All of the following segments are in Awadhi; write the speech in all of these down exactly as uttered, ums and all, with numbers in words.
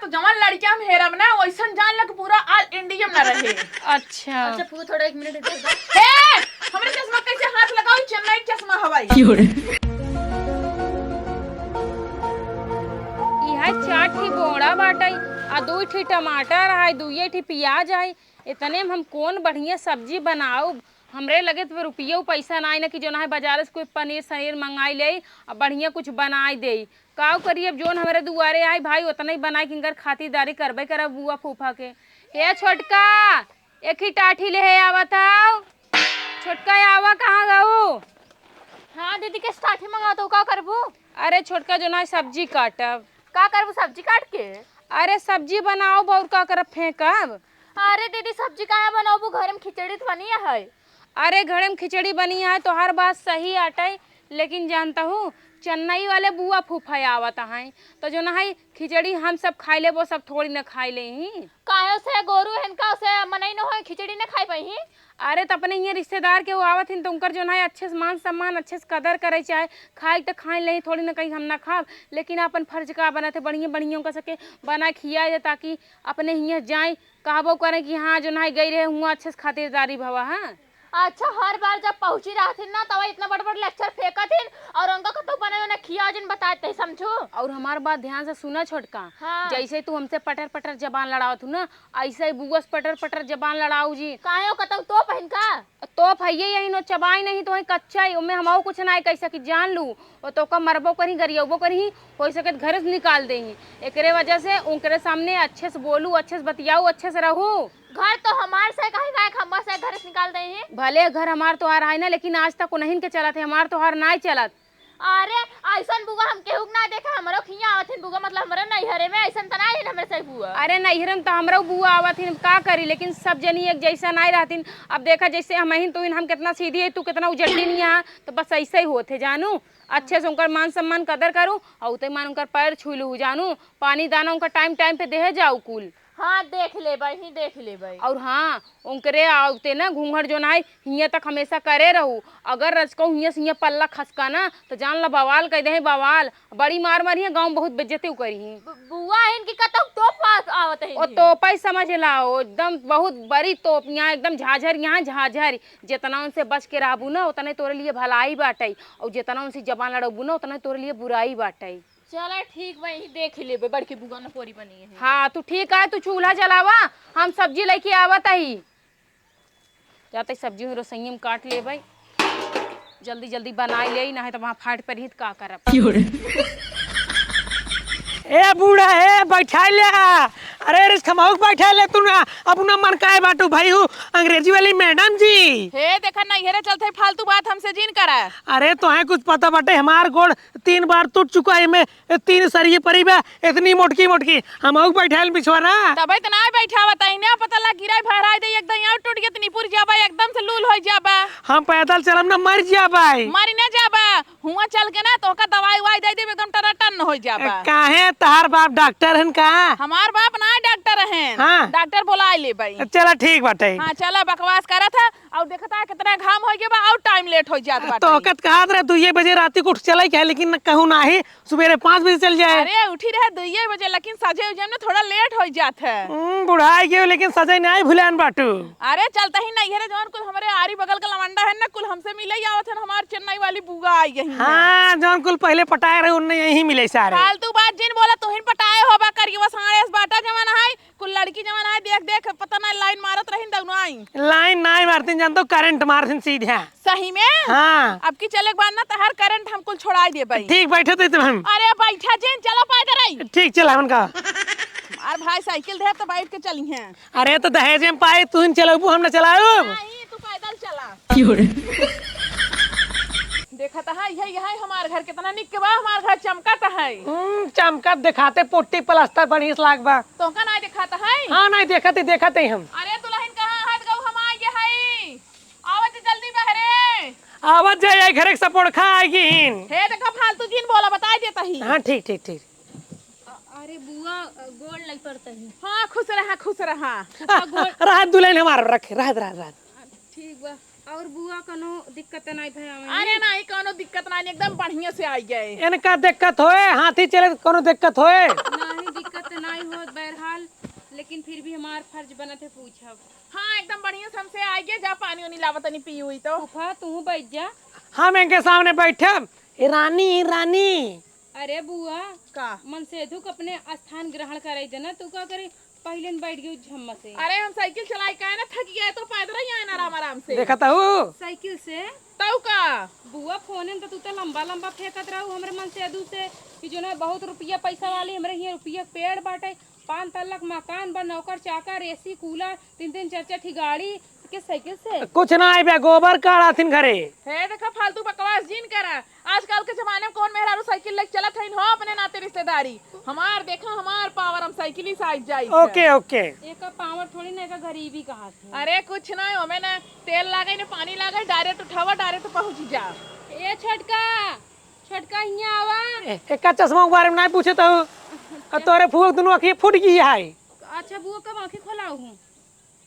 तो जवन लड़किया हम हेरब ना, वैसन जान ल कि पूरा all India में ना रहे। अच्छा। अच्छा, फूफा, थोड़ा एक मिनट इधर दो। हे, हमरे चश्मा कैसे हाथ लगाऊ? चेन्नई चश्मा हवाई। क्यों रे? इहै चार ठी बोड़ा बाटै, आ दुई ठी टमाटर है, दुइये ठी पियाज है। इतने में हम कौन बढ़िया सब्जी बनाउब? हमरे लगे तो रुपयो पैसा नाई ना कि जौन है बाजार से कोई पनीर सनीर मंगाई ले, आ बढ़िया कुछ बनाई दे। काउ करी, अब जौन हमरे दुआरे आई भाई, उतना ही बनाई के इनकर खातिरदारी करबे करब बुआ फूफा के। हे छोटका, एक ही टाठी ले हे आवत हौ। छोटका, आवा, कहाँ गऊ? हाँ दीदी, कैसे टाठी मंगावत हौ, का करबू? अरे छोटका, जौन है सब्जी काटब। का करबू सब्जी काट के? अरे सब्जी बनाउब, और का करब, फेंकब। अरे दीदी, सब्जी काहे बनाउबू, घरे में खिचड़ी तो बनी है। अरे घरे में खिचड़ी बनी है, तोहार बात सही आटै, लेकिन जानत हू, चेन्नई वाले बुआ फूफा आवत हैं, तो जौन है खिचड़ी हम सब खाई लेब, वो सब थोड़ी न खाई लेहीं। काहे से गोरू हन का, से मनई न होय, खिचड़ी न खाई पइहीं? अरे त अपने हियाँ रिश्तेदार केहू आवत हिन त उनकर जौन है अच्छे से मान सम्मान, अच्छे से कदर करै चाहे, खाई त खाई लेहीं, थोड़ी न कहीं हम ना खाब, लेकिन आपन फर्ज का बनत है, बढ़िया बढ़िया उनका सके बनाए खियाए दे, ताकि अपने हियाँ जाए कहबो करें कि हाँ, जौन है गई रहे हुआँ अच्छे से खातिरदारी भवा है। अच्छा, हर बार जब पहुँची रहथिन ना, तब इतना बड़ बड़ lecture फेंकत हिन, और उनका कतौ बने उन्हें खिया जिन बताए तही समझू। और हमार बात ध्यान से सुना छोटका, हाँ। जैसे तू हमसे पटर पटर जबान लड़ावत हू ना, ऐसे ही बुआ से पटर पटर जबान लड़ाऊ जी। काहे, ओ कतौ तोप हइन का? तोप हइये यही नो, चबाई नहीं तो वही कच्चा ही, ओमे हमहू कुछ ना कह सकी, जान लू। वो तो का मरबो करी, गरियबो करी, हो सके त घरे से निकाल देही। एकरे वजह से उनकरे सामने अच्छे से बोलू, अच्छे से बतियाऊ, अच्छे से रहू। घर तो हमार से कहीं गायक, हमार से घरे से निकाल देही। भले घर हमार तोहार है ना, लेकिन आज तक उन्हीं के चलत है, हमार तोहार नाय चलत। अरे, ऐसन बुआ हम केहू के ना देखे, हमरो खिया आवत हन बुआ, मतलब हमरो नैहरे में, ऐसन त ना है हमरे से बुआ। अरे, नैहरे में तो हमरो बुआ आवत हिन, का करी, लेकिन सब जनी एक जैसा नाय रहतिन। अब देखा, जैसे हम हइन, तू हम कितना सीधी है, तू कितना उजड्डी नहीं है, तो बस ऐसे ही होत है, जानू। अच्छे से उनकर मान सम्मान कदर करू, और उते मान उनकर पैर छू लू, जानू। पानी दाना उनका टाइम टाइम पे देहे जाऊ कुल। हाँ, देख लेबै, ही देख लेबै। और हाँ, उनकरे आवते ना घूंघट जौन है, हियाँ तक हमेशा करे रहू। अगर रजकऊ हियाँ से हियाँ पल्ला खसका ना, तो जान ला बवाल कह दे, बवाल। बड़ी मार मारी है, गाँव में बहुत बेइज्जती करी है। बु-, बुआ इनकी कतौ तोप आ-, आवत है ओ इनकी। तोपै समझ लाओ, एकदम बहुत बड़ी तोप, यहाँ एकदम झाझर, यहाँ झाझर। जितना उनसे बच के रहबू ना, उतने तोरे लिए भलाई बाटै, और जितना उनसे जबान लड़बू ना, उतने तोरे लिए बुराई बाटै। चला ठीक बा, यही देख लेबे, बड़की बुआ न पोरी बनी है। हाँ, तू ठीक है, तू चूल्हा जलावा, हम सब्जी लेके आवत ही। जाते सब्जी में रसोई में काट लेबै, जल्दी जल्दी बनाई ले, ना है तो वहाँ फाट पर ही तो का करब। क्यों रे? ए बूढ़ा, ए बैठा ले। अरे रिस खमाउक बैठा ले तू ना, अब ना मन काहे बाटू भाई हूँ, अंग्रेजी वाली मैडम जी। हे देखा, नैहरे चलते फालतू बात हमसे जिन करा। अरे तोहे कुछ पता बाटे, हमार गोड़ तीन बार टूट चुका है, मैं तीन सरिये परी बा, इतनी मोटकी मोटकी, हम आऊ बैठाइल बिछवा ना। तबे त ना बैठावत है, ना पता लग गिराई भराई दे, एकदम आऊ टूट गया, इतनी पुर जाबा, एकदम से लूल हो जाबा। हम पैदल चलब ना, मर जाबा। मर ना जाबा, हुआ चल के ना तोहका दवाई उवाई दे देब, एकदम टनाटन हो जाबा। काहे, तहार बाप डॉक्टर हन का? हमार बाप ना डॉक्टर हन। हाँ। डॉक्टर बोला लेबै। चला ठीक बाटे। हाँ, चला, बकवास करत है। और देखता है कितना घाम हो गया बा, और टाइम लेट हो जात बाटे। तो ओकत कहत रहे, दुइये बजे राती को उठ चला के है, लेकिन न कहूँ नाही, सुबेरे पाँच बजे चल जाए। अरे उठी रहे दुइये बजे, लेकिन सजे उजे में थोड़ा लेट हो जात है। हम्म, बुढ़ाई गयो, लेकिन सजे नाही भुलान बाटू। अरे चलता ही नैहरे, जौन कुल हमरे आरी बगल का लवंडा है ना, कुल हमसे मिले ही आवत है, हमार चेन्नई वाली बुआ आई यही है। हाँ, जौन कुल पहले पटाए रहे, उनने यही मिले सारे। फालतू बात जिन बोला, तुहिन पटाए होबा करिए, वो साढ़े बाटा जवन है, कुल लड़की जवन आए, देख, देख, पता नाई लाइन मारत रहिन दौनो आई। लाइन नाई मारतिन, जान तो करंट मारतिन सीधे। सही में? हाँ। अब की चले के बाद ना तहार करंट हम कुल छोड़ाई देबै। ठीक, बैठे तो हम। अरे बैठा जिन, चला पैदल आई। ठीक, चला उनका। हमार भाई साइकिल दे तो बैठ के चली हैं। अरे तो दहेज में पाए, तू ही चलाबू, हम ना चलाऊ। नहीं, तू पैदल चला। क्यों रे? देखत है, यही, यही हमार घर कितना निक बा, हमार घर चमकत है। हम्म, चमकत देखाते, पुट्टी प्लास्टर बढ़िया से लाग बा। तोहका नाई देखात है? हाँ, नाई देखत ही, देखत ही हम। अरे दुल्हन कहाँ है? गऊ हम आए हैं। आवत जल्दी बहरे। आवत जाए, आई घरे के सपोड़खा आएगी हिन। हे देखा, फालतू जिन बोला, बताई देता ही। हाँ, ठीक, ठीक, ठीक। अ-, अरे बुआ, अ, गोड़ लग पड़ता ही। हाँ, खुश रहा, खुश रहा। आ, गोड़ रहा दुल्हन हमार रखे, रहा, रहा, रहा। ठीक बा। और बुआ कौनो दिक्कत नाई भया? अरे नाई, कौनो दिक्कत नाई, एकदम बढ़िया से आई गए। इनका दिक्कत होए, हाथी चले त कौनो दिक्कत होए? नाई, दिक्कत ना नहीं होत बहरहाल, लेकिन फिर भी हमार फर्ज बनत है पूछब। हाँ, एकदम बढ़िया से हमसे आइगे जा, पानी उनी लावत तनी पी हुई तो। फूफा, तू बैठ जा। हम इनके सामने बैठब? ए रानी, रानी। अरे बुआ, का? मनसेधु के अपने स्थान ग्रहण करे देना, तू का करे? पहिले न बैठ गई झम्मा से। अरे हम साइकिल चलाई का है ना, थक गए तो पैदल ही आए ना आराम आराम से। देखत हूँ। साइकिल से? तऊ का? बुआ, फोने में तो तू तो लंबा लंबा फेंकत रहू हमरे मनसेधु से कि जो ना बहुत रुपया पैसा वाली, हमरे हियाँ रुपया के पेड़ बाटे, पाँच तल्ला के मकान बा, नौकर चाकर, एसी कूलर, तीन तीन चार चार ठी गाड़ी, के साइकिल से? कुछ ना आइबे, गोबर काढ़ाथिन घरे। हे देखा, फालतू बकवास जिन करा। आजकल के जमाने में कौन मेहरारू साइकिल लेके चलत हइन हो अपने नाते रिश्तेदारी। हमार देखा, हमार पावर, हम साइकिल ही से आइ जाई। ओके, ओके। एका पावर थोड़ी ना, एका गरीबी कहा थे। अरे कुछ ना, ओमे ना तेल लागे ना पानी लागे, डायरेक्ट उठावा, डायरेक्ट पहुँच जा। ए छोटका, छोटका हियाँ आवा। ए, एका चश्मा के बारे में नहीं पूछे तो। अब तोरे फूफा के दुनू आँखिए फूट गई है। अच्छा बुआ, कब आँखें खोलाऊ हूँ?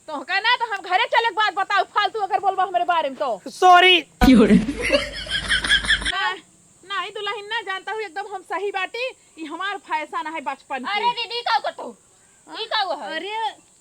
तोहका ना तो हम घरे चले के बाद बताऊ, फालतू अगर बोलबा हमरे बारे में तो। सॉरी। ना, नहीं दुल्हन ना जानता हूँ, एकदम हम सही बाटी। ई हमार फैशन है बचपन के। अरे दीदी, का करत हो? ई का हुआ है? अरे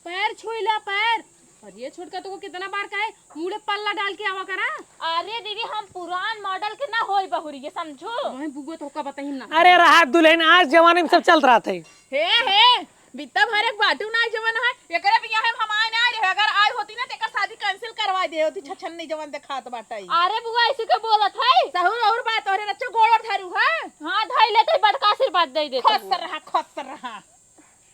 पैर छुइला पैर। अरे छोटका, तोको कितना बार कहे मुड़े पल्ला डाल के आवा करा। अरे दीदी, हम पुरान मॉडल के ना होई बहुरी, ये समझो। वही बुआ तोहका बताई ना। अरे रहा दुल्हन, आज जमाने में सब चलत रहत है। हे हे, बित्ता भर एक बाटू ना जवन है, एकरे बियाहे में हम आए ना रहे, अगर आई होती ना, तेकर शादी कैंसिल करवा दे होती, छछन्नी जवन देखात बाटे। अरे बुआ, ऐसे के बोलत है? सहूर और बात, तोहरे रच्चो गोड़ और धरू है। हाँ, धई लेते, बड़का आशीर्वाद दे देते खुश बुआ। रहा, खुश रहा।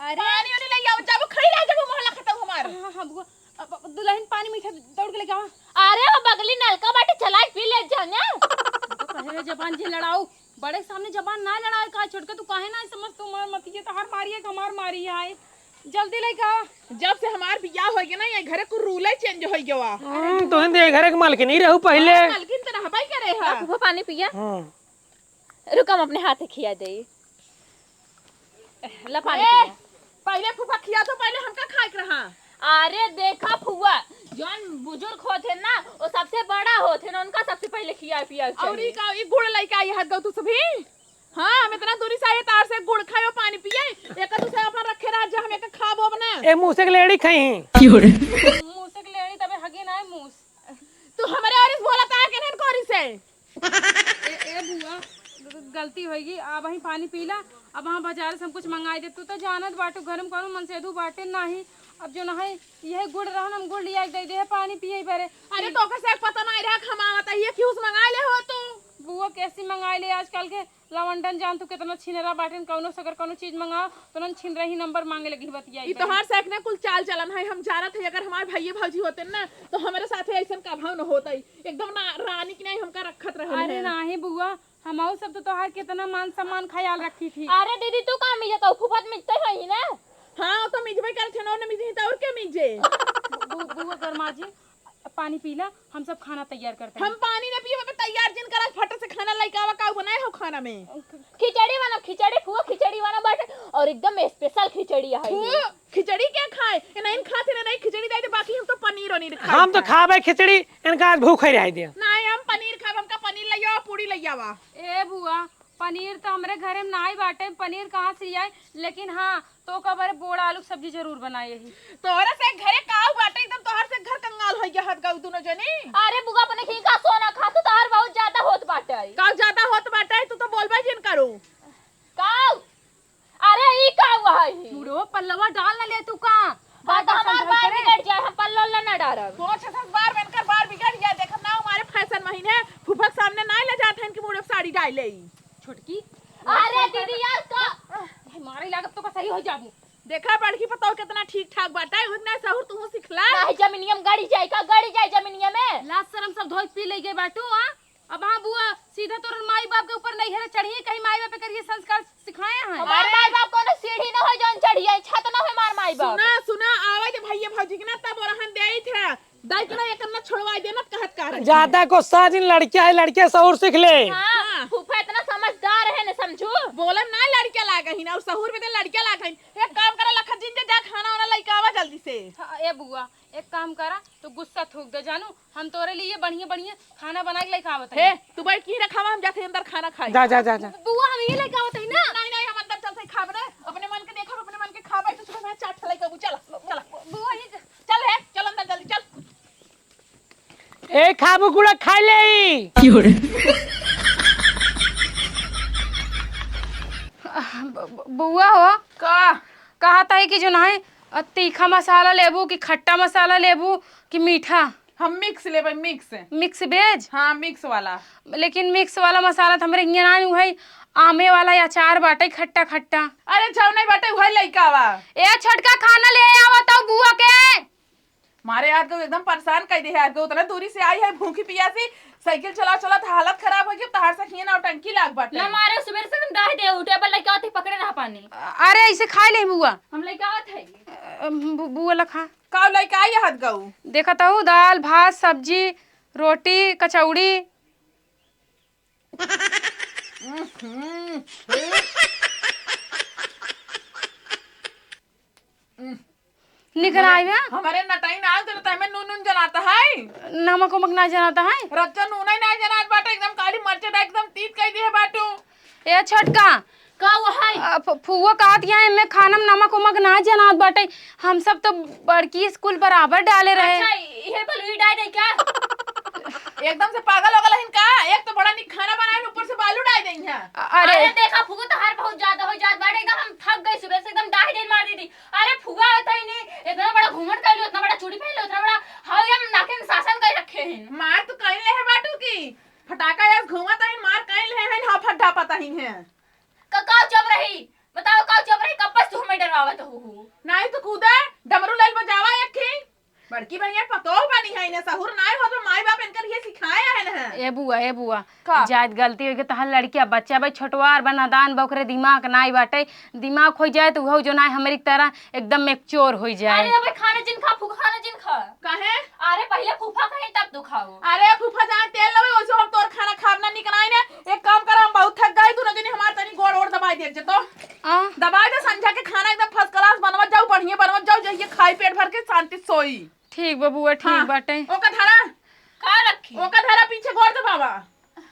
अरे। पानी उनी ले आओ, जाबू खड़ी रह जाबू, मोहल्ला खतम हमार। हाँ, हाँ, बुआ, अब, अब दुल्हन पानी मीठा दौड़ के लेके आवा। अरे, वो बगली नलका बाटे, चला के पी ले जाने। तो कहे रे, जबान जे लड़ाऊ, बड़े सामने जबान ना लड़ाए का, छोटका तू काहे ना समझ, तू मार मत, ये तो हर मारी है, हमार मारी है। जल्दी लेके आवा। जब से हमार बियाह हो गया ना, ये घरे को रूल ही चेंज हो गया। हम्म, तो हिंदे घरे के मालकिन ही रहू पहिले। हाँ, मालकिन तो रहबा ही करे है। ला, फूफा पानी पिया। हाँ। रुक, हम अपने हाथे खिया दे। ला पानी ए, पिया। पहिले फूफा खिया तो पहिले हमका खाए के रहा। अरे देखा फुआ, जौन बुजुर्ग होत है ना, वो सबसे बड़ा होत है ना, उनका सबसे पहिले खिया पिया और चाहिए। ई का, ई गुड़ लइके आई है गौ तू सभी? हाँ, हम इतना दूरी से आए तार से गुड़ खाए और पानी पिए, एक दूसरे अपन रखे रहा, जो हम एक खाबो अब ना। ए, मुँह से लेड़ी खाई। मुँह से लेड़ी तबे हगी ना है मुँह। तू हमरे और इस बोला ता के नहीं कोरी से। ए, ए बुआ, ग-, गलती होइगी, अब ही पानी पीला। अब हम बाजार से हम कुछ मंगाई दे। तू तो जानत बाटू, घर में कौनो मनसेधू बाटे नाही। अब जो ना है, यह गुड़ रहन, हम गुड़ लिया के दे दे है पानी पिए बरे। अरे, तो कैसे पता नहीं रहा, हम आवत है, ये क्यों से मंगा ले हो तू? बुआ, कैसी मंगाई ले आजकल के लवंडन, जान तू कितना छिनरा बाटेन, कौनो से अगर कौनो चीज मंगाओ, तो उन्हन छिनरा ही नंबर मांगे लगी बतिया ई तोहार से एक ना कुल चाल चलन है, हम जानत है, अगर हमार भइये भौजी होते ना, तो हमरे साथे ऐसन कभाव न होत है। एकदम ना, रानी की नहीं हमका रखत रहन अरे है। नाही बुआ, हमहू सब तो तोहार कितना मान सम्मान ख्याल रखी थी। अरे दीदी, तू का मिजत हो? फुफत मिजते होई ना। हाँ, तो मिजबे करत है, ना मिजे तो और के मिजे? बु-, बु-, बुआ गरमा जी, पानी पीला, हम सब खाना तैयार करते हैं। हम पानी ना पिए, बाबा तैयार जिन करा, फट से खाना लेके आवा, का बनाए हो खाना में? खिचड़ी बना, खिचड़ी फुआ, खिचड़ी बना बाटे, और एकदम स्पेशल खिचड़ी है। फुआ, खिचड़ी क्या खाए? ये नहीं खाते ना, नहीं खिचड़ी दे दे, बाकी हम तो पनीर वनीर खाए हम तो खाए। खाबे खिचड़ी, इनका आज भूख ही रह दिया। नहीं, हम पनीर खाब, हमका पनीर ले आओ, पूरी ले आवा। ए बुआ, पनीर तो हमरे घरे में नाई बाटे, पनीर कहाँ से आई? लेकिन हाँ, तो का बारे बोड़ा आलू के सब्जी जरूर बनाए ही। तोहरे से घरे काऊ बाटे, एकदम तोहर से घर कंगाल हो गया हत गऊ दुनो जनी। अरे बुआ, अपने की का सोना खा, तू तोहर बहुत ज्यादा होत बाटे। का ज्यादा होत बाटे, तू तो बोलबे जिन करू। काऊ? अरे ई का हुआ है? मुड़ो पल्लवा डाल ना ले तू का? बात बार हमार बार बिगड़ जाए, हम पल्लो ला ना डारब। तो अच्छा से बार बनकर बार बिगड़ गया, देखत ना हमारे फैशन महीन है, फूफक सामने ना ले जात हैं कि मुड़े साड़ी डाल ले। छोटकी। अरे दीदी यार का। भाई मारे लागत तो का सही हो जाबू। देखा बड़की पतोह कितना ठीक ठाक बाटे, उतना सहूर तू सिखला। नाही जमीनियम गड़ी जाए का, गड़ी जाए जमीनियम में। लाज शर्म सब धोई पी ले गए बाटू, हाँ? अब हाँ बुआ, सीधा तोर माई बाप के ऊपर नहीं हेरे चढ़िए, कहीं माई बाप के करिए संस्कार सिखाए हैं। हमार अरे माई बाप कोनो सीढ़ी न हो जौन चढ़िए, छत न हो हमार माई बाप। सुना, सुना, आवे दे भैया भौजी के ना तब ओरहन दे आई थे। दाई के ना एक ना छोड़वाई देना कहत का रही। ज्यादा गुस्सा जिन लड़किया है, लड़किया सहूर सीख ले। हाँ, हाँ। फूफा इतना समझदार है न समझू। बोलन ना लड़किया लागे ही ना, और सहूर में दे लड़किया लागे ही। एक काम करा लखन जिन जा खाना वाना लेके आवा जल्दी से। हाँ, ए बुआ, एक काम करा, तो गुस्सा थूक दे जानू, हम तोरे लिए बढ़िया बढ़िया खाना बना के लेके आवत हे, हई। तू बैठ के ही रखावा, हम जाते अंदर खाना खाई। जा, जा, जा, जा। बुआ, हम ये लेके आवत हई ना। नहीं, नहीं, हम अंदर चलते खाब ना, अपने मन के देखब, अपने मन के ए, खाबू कुड़ा खाइ लेई। ब-, ब-, बुआ हो। का? कहत है कि जो नाहीं, अ, तीखा मसाला लेबू कि खट्टा मसाला लेबू कि मीठा? हम mix लेबै, mix। Mix veg? हाँ, mix वाला। लेकिन mix वाला मसाला त हमरे हियाँ नाहीं है, आमे वाला अचार बाटै खट्टा खट्टा। अरे जौन नाहीं बाटै उहै लइका आवा। ए छोटका, खाना ले आवा तौ बुआ के। मारे यार को एकदम परेशान कइ दे है यार को, उतना दूरी से आई है भूखी पियासी, साइकिल चला चला त हालत खराब होइ गै, तहार से हियाँ नौटंकी लाग बाटै। ना मारे, सुबेर से हम डाहि दे, उ टेबल लइके आवत है, पकड़े रहा पानी। अरे अइसे खाइ लेई बुआ। हम लइके आवत है। अ, बु-, बुआ लखा। का लइके आई हत गऊ? देखत हऊ, दाल, भात, सब्जी, रोटी, कचौड़ी। हम्म, हम्म। निकल आई बा। हमरे नटई ना आवे, तो तहमे नून नून जनात है। नमक उमक ना जनात है। रच्चा नून ही ना जनात बाटै, एकदम काली मरचा डाल एकदम तीत कइ दिहे बाटू। ए छोटका। का वो है? अ, फु-, फुआ कहत है, एमे खाना में नमक उमक ना जनात बाटै। हम सब तो बड़की स्कूल बराबर डाले रहे। अच्छा, इहे बलुई डाल दे क्या? एकदम से पागल हो गल हइन का? एक तो बड़ा निक खाना बनाए, ऊपर से बालू डाल दे यहाँ। अ-, अरे। अरे देखा फुआ, तहार बहुत ज्यादा होइ जात बाटै, एकदम हम थक गई सुबेर से, एकदम डाहि देन मार दीदी। अरे फुआ होत है नहीं, इतना बड़ा घूंघट कइ लियो, इतना बड़ा चूड़ी पहन लियो, इतना बड़ा हाउ हम नाके में शासन कइ रखे हैं। मार तो कइ लेहे बाटू की, फटाका यस घूमत हइन, मार कइ लेहे हइन, हाँ फट ढापत हइन है। का, का चुप रही? बताओ, का चुप रही? कब से तू हमें डरवावत हो? नाहीं तो कूदा, डमरू लाइल बजावा एक ठी। बड़की भैया पतोह बनी है, इन्हें सहूर नाहीं हो तो माई बाप इनकर ये सिखाए है ना। ए बुआ, ए बुआ, का? जाइत गलती होइ गै, तहार लड़किया बच्चा बा, छोटवार बा, नादान बा, ओकरे दिमाग नाहीं बाटै, दिमाग होइ जाए तो उहौ जो नाहीं हमरी तरह एकदम mature होइ जाए। अरे अबे खाना जिन खा, फूफा खाना जिन खा। काहे? अरे पहिले फूफा कहीं तब तू खाओ। अरे फूफा जहाँ तेल लवे वैसे हम तोर खाना खाब ना निकनाई ने। एक काम कर, हम बहुत थक गई, तू ना जनी हमार तनी गोड़ ओड़ दबाई दे जे तो। आ? दबाई दे, संझा के खाना एकदम first class बनवत जाऊ, बढ़िया बनवत जाऊ, जइए खाई पेट भर के शांति सोई। ठीक बा बुआ, ठीक हाँ, बाटे। ओका धरा। का रखी? ओका धरा पीछे गोड़ दबावा।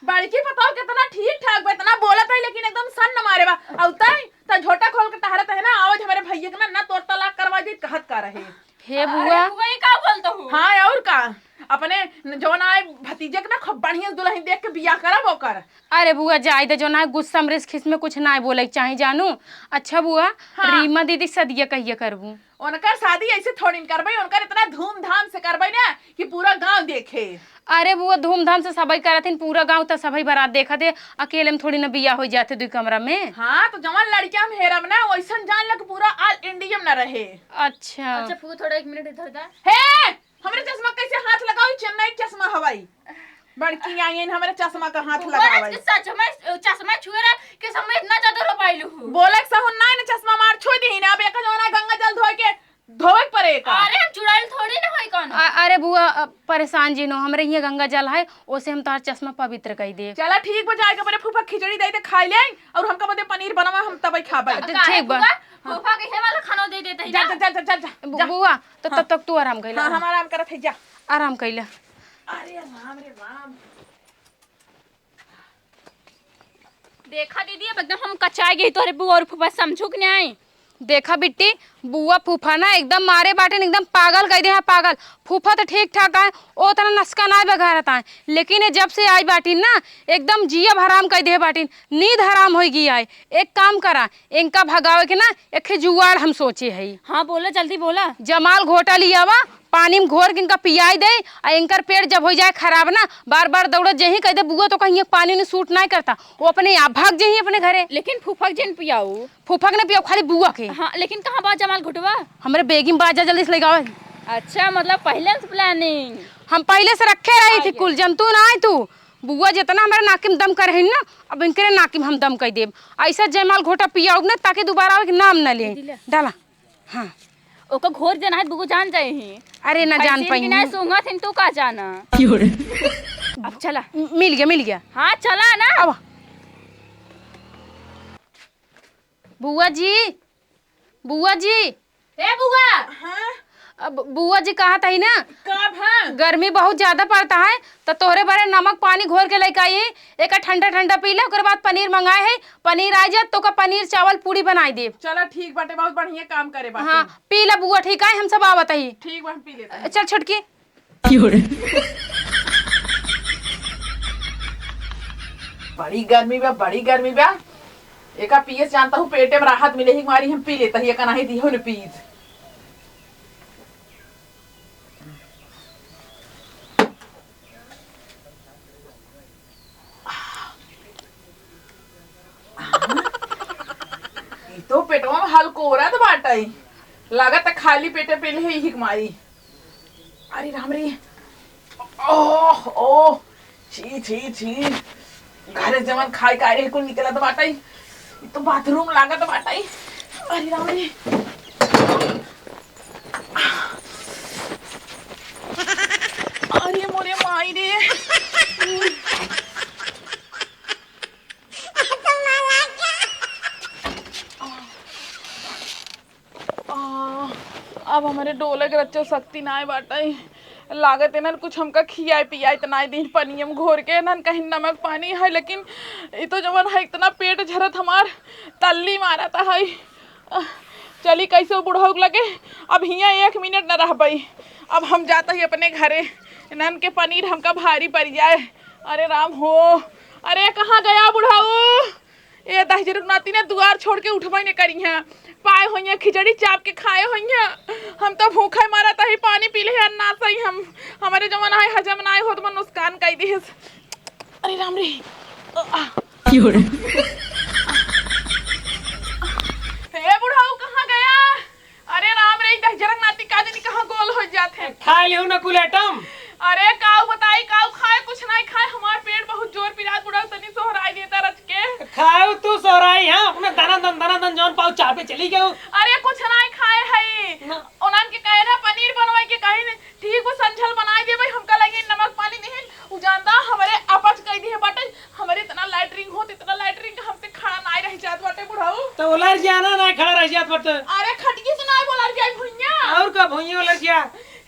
बड़की पतोह कितना ठीक ठाक बा, इतना बोलत है, लेकिन एकदम सन्न मारे बा। अउ तै, तै झोटा खोल के टहरत है ना, आज हमरे भैया के ना, ना तोर तलाक करवा दी, कहत का रहे। हे अरे बुआ। बुआ, ये का बोलत हो? हाँ, और का? अपने जौन आए भतीजे के ना खूब बढ़िया से दुल्हन देख के बियाह करब ओकर। अरे बुआ, जाए दे, जौन आए गुस्सा में, खिस में कुछ ना बोले के चाही, जानू। अच्छा बुआ, हाँ। रीमा दीदी सदिया कहिया करबू? उनकर शादी ऐसे थोड़ी न करबे, उनकर इतना धूमधाम से करबे ना कि पूरा गांव देखे। अरे बुआ, धूमधाम से सबई करत हिन, पूरा गांव त सबई बारात देखत है, अकेले में थोड़ी न बियाह होइ जात है दुई कमरा में। हाँ, तो जवन लड़किया हम हेरब ना, वैसन जान ल कि पूरा all India में न रहे। अच्छा। अच्छा फूफा, थोड़ा एक मिनट इधर दा। हे, हमरे चश्मा कैसे हाथ लगाओ? चेन्नई के चश्मा हवाई। बड़की आइन हमरे चश्मा का हाथ फूफा, लगावे। सच में चश्मा छुए रहा कि समय इतना ज्यादा रो पाइलू हूँ। बोले के सहूर नाहीं न, चश्मा मार छुई दीही ना। अब एक जौन आए गंगा जल धोए के, धोए के परे का। अरे हम चुड़ैल थोड़ी ना होई कौनो। अ-, अरे बुआ, अ, परेशान जिन हो, हमरे हियाँ गंगा जल है, ओसे हम तोहार चश्मा पवित्र कइ देब। चला ठीक बा, जाए के परे फूफा खिचड़ी दे दे खाई ले, और हमका बदे पनीर बनावा, हम तबे खाबे। अच्छा, ठीक बा। फूफा, फूफा के हे वाला खाना दे देते हैं जा, ना। जा, जा, जा, जा, जा, बु-, जा। बुआ, तो हाँ। तब तक तू आराम कइला। हाँ, हम आराम करत है, जा। आराम कइला। अरे राम रे राम। देखा दीदी, अब एकदम हम कचाए गई तोहरे बुआ और फूफा, समझू कि नहीं? देखा बिट्टी, बुआ फूफा ना एकदम मारे बाटिन, एकदम पागल कइ दे हैं, पागल। फूफा तो ठीक ठाक आए, ओ तना नसका नाय बघारत आए, लेकिन ये जब से आई बाटिन ना, एकदम जियब हराम कइ दे बाटिन, नींद हराम होइ गई आए। एक काम करा, इनका भगावे के ना एक ठे जुगाड़ हम सोचे हई। हाँ बोला, जल्दी बोला। जमाल घोटा लियावा, पानी में घोर के इनका पियाई दे, आ इनकर पेट जब होइ जाए खराब ना, बार बार दौड़त जही कह दे बुआ तो कहीं पानी उनी सूट नाय करता, वो अपने आप भाग जही अपने घरे। लेकिन फूफक जिन पियाऊ। फूफक ने पियाऊ, खाली बुआ के। हाँ, लेकिन कहाँ बा जमाल घोटवा? हमरे बेगी में बाजा, जल्दी से लेके आवे। अच्छा, मतलब पहले से planning। हम पहले से रखे रही थी आइए। कुल, जंतु ना आए तू। बुआ जितना हमरे नाकी में दम कर रही ना, अब इनकरे नाकी में हम दम कर देब। ऐसा जयमाल घोटा पियाऊ ना, ताकि दोबारा आवे के नाम ना ले। दीदी ले। डाला। हाँ। ओकर घोर जना है, बुगु जान जाए ही। अरे ना जान पाई। ना सूंघत हिन, तू का जाना? क्यों रे? अब चला। म-, मिल गया, मिल गया। हाँ, चला ना। अब बुआ जी, बुआ जी। ए बुआ। हाँ? अब बुआ जी कहत हई ना, का भा? गर्मी बहुत ज्यादा पड़ता है, तो तोहरे बरे नमक पानी घोर के लेके आई, एका ठंडा ठंडा पी ले, ओकरे बाद पनीर मंगाए है, पनीर आ जात तो का पनीर चावल पूड़ी बनाई देब। चला ठीक बाटे, बहुत बढ़िया काम करे बाटे। हाँ, पी ले बुआ, ठीक है, हम सब आवत हई। ठीक बा, हम पी लेते हैं। चल छोटकी। क्यों रे? बड़ी गर्मी बा, बड़ी गर्मी बा। एका पिए से जानता हूँ, पेटे में राहत मिले ही, मारी हम पी लेता ही, एका नाही दिहो न पीत। ई तो पेटवा में हलकोरत बाटइ, लागत खाली पेटे पी ले ही मारी। अरे राम रे, ओह, ओह, छी, छी, छी। घरे जवन खाए का रहे, कुल निकलत बाटइ। ई तो बाथरूम लागत बाटइ। अरे राम रे। अरे मोरे माई रे। आ, अब हमरे डोले के रच्चो शक्ति नाय बाटइ। लागत इन्हन कुछ हमका खियाए पियाए त नाय दीन, पनियम घोर के इन्हन कहीं नमक पानी है, लेकिन ई तो जवन है इतना पेट झरत हमार तल्ली मारत है। आ, चली कैसे बुढ़ऊ के लगे, अब हियाँ एक मिनट न रहबई, अब हम जात ही अपने घरे। इन्हन के पनीर हमका भारी पड़ जाए। अरे राम हो, अरे कहाँ गया बुढ़ऊ? ए दहिजरक नाती ने दुआर छोड़ के उठबे ने करिहैं। पाए होइहैं खिचड़ी चाप के खाए होइहैं। हम तो भूखे मरत ही, पानी पी ले हन ना सही हम। हमरे जवन आए हजम ना होत मन नुकसान कई दिहस। अरे राम रे। अ, आ। क्यों रे? ए बुढ़ऊ कहाँ गया? अरे राम रे, ई दहिजरक नाती का जानी कहाँ गोल हो जात है। खाए लिहू ना कुल आइटम। अरे काऊ बताई, काऊ खाए, कुछ नहीं खाए, हमार पेट बहुत जोर पिरात बुढ़ऊ, तनी सोहराई देता रच के। खाऊ तू सोहराई, हाँ, अपने दना दन, दना दन जौन पाऊ चापे चली गऊ। अरे कुछ नहीं खाए है। ना। उन्हन के कहे ना पनीर बनवाई के कहीं नहीं, ठीक वो संझल बनाई देबे, हमका लगे नमक पानी नहीं, उ जानता हमरे अपच कई दिए बाटे, हमरे इतना लैट्रिन होत, इतना लैट्रिन का हमसे खड़ा नाय रह जात बाटे बुढ़ऊ। तो उलर जाना ना, खड़ा रह जात बाटे। अरे खटिए से नाय बोलर जाई भुइया। और का भुइया उलर जा?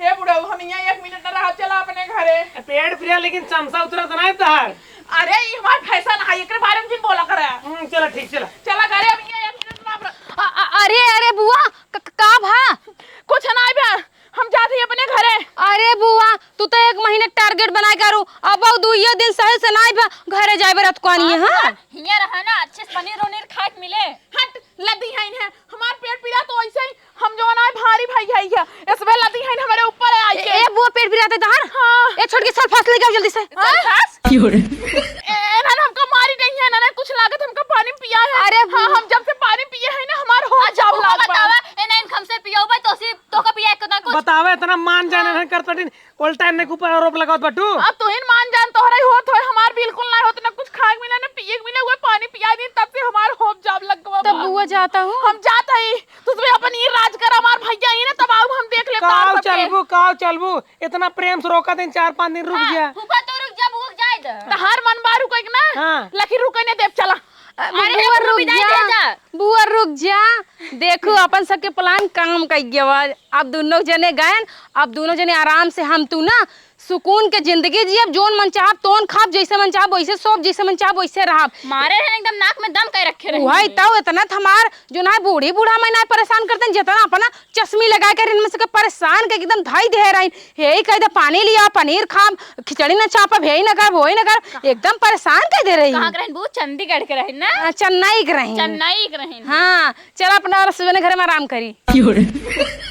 हे बुढ़ऊ, हम यहाँ एक मिनट ना रहब, चला अपने घरे। पेट पिरा, लेकिन चमचा उतरत नाय तहार। अरे ई हमार फैशन है, एकरे बारे में जिन बोला करे। हम्म, चला ठीक, चला। चला घरे, अब यहाँ एक मिनट ना रह- अ-, अ-, अरे, अरे बुआ, क-, क-, का भा? कुछ नाय भा। हम जात ही अपने घरे। अरे बुआ, तू तो एक महीने टारगेट बनाए करू, अब वो दुइयो दिन सही से नाई बा, घरे जाए बरत को आनी है, हाँ, हाँ? हियाँ रहा ना, अच्छे से पनीर उनीर खाए के मिले। हट, लदी है इन्हें, हमार पेट पीरा तो ऐसे ही, हम जो ना भारी भाई है ये, इसमें लदी है हमारे ऊपर है आई ए, के। ए बुआ, पेट पीरा तो तहार? हाँ। ए छोटकी सल्फास लेके आओ जल्दी से। सल्फास? क्यों रे? ए, इन्होंने हमका मारी नहीं है, इन्होंने कुछ लागत हमका पानी पिया है। अरे हाँ, बुआ। हम जब से पानी पिए हैं ना, हमार हो अच्छा, जाब बुआ लाग बा। बतावा, ए, नहीं, हमसे पियो बा, तो सी तोका पिया के ना कुछ। बतावे, इतना मान जाने हाँ। रहन करत बाटिन, उल्टा इनके ऊपर आरोप लगावत बाटू। अब तुहिन मान जान तोहरा ही होत होय, हमार बिल्कुल ना होत, ना कुछ खाए के मिला, ना पिए के मिला, हुआ पानी पिया दी, तब से हमार होप जाब लग गवा तब बा। बुआ जाता हूँ। हम जात हई, तू सब अपन ई राज कर, हमार भैया ही ना, तब आऊ हम देख ले काव तोहार सबके। चलबू, काव चलबू, इतना प्रेम से रोका दिन, चार पाँच दिन रुक हाँ, जा। फूफा तो रुक जा, बुआ जाए दे। तहार मन बा रुके के ना, हाँ। लेकिन रुके ने देब, चला। अ, अरे, बुआ, हम रुक विदाई जा। दे जा। बुआ, रुक जा। देखू, अपन सबके प्लान काम कइ गवा। अब दुनो जने गयन, अब दुनो जने आराम से हम तू ना सुकून के जिंदगी जियब, जोन मन चाहब तोन खाब, जैसे मन चाहब वैसे सोब, जैसे मन चाहब वैसे रहब। मारे हैं एकदम नाक में दम कइ रखे रहे वही हैं। तो इतना त हमार जो ना बूढ़ी बूढ़ा मैं ना परेशान करते, जितना अपना चश्मी लगा के इनमें से के परेशान के एकदम धाई दे रही। हे कह दे पानी लिया, पनीर खाब, खिचड़ी न चापब, हे न करब, वही न करब, एकदम परेशान कह दे रही। कहाँ के रहन बू? चंडीगढ़ के रहन ना? हाँ, चेन्नई के रही। चेन्नई के रहन। हाँ, चल अपना और सुबह घरे में आराम करी। क्यों रे?